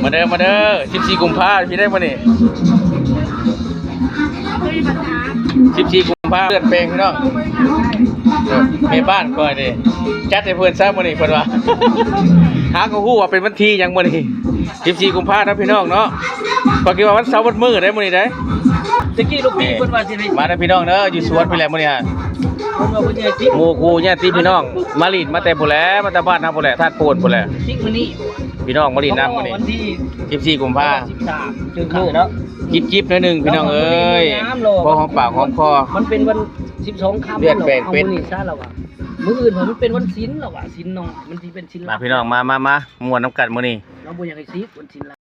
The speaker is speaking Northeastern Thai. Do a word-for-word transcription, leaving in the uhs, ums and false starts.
มาเด้อ มาเด้อ สิบสี่ กุมภาพี่ได้มานี่ สิบสี่ กุมภาเลือดแปลงพี่น้อง เออ แม่บ้านคอยนี่ จัดให้เพิ่นซะมื้อนี้เพิ่นว่า หาก็ฮู้ว่าเป็นวันที่หยังมื้อนี้ สิบสี่ กุมภาเนาะพี่น้องเนาะ ก็คิดว่าวันเสาร์วันมื้อได้มื้อนี้ได้ ตะกี้ลูกพี่เพิ่นว่าสิให้ มาเด้อพี่น้องเด้อ อยู่สวนพี่แหละมื้อนี้ฮะ เพิ่นว่าเพิ่นสิให้ติ๊ก หมู่คู่ญาติพี่น้อง มาหลิ้นมาแต่ผู้แหละ มาแต่บ้านเฮาผู้แหละ ธาตุโพนผู้แหละ ติ๊กมื้อนี้ พี่น้องมาหลิ้นนำมื้อนี้ วันที่ สิบสี่ กุมภา สิบสาม จึงมื้อเนาะ จิบๆ หน่อยหนึ่งพี่น้องเอ้ย งามเลย พอหอมปากหอมคอ มันเป็นวัน สิบสอง ค่ำ เลือดแปลงเป็น อามื้อนี้ซะแล้วว่ะ มื้ออื่นมันเป็นวันศีลแล้วว่ะ ศีลน้อย มันสิเป็นศีลหลัก มาพี่น้อง มา มา มา ม่วนนำกันมื้อนี้ เราบ่อยากให้ศีลวันศีลหลัก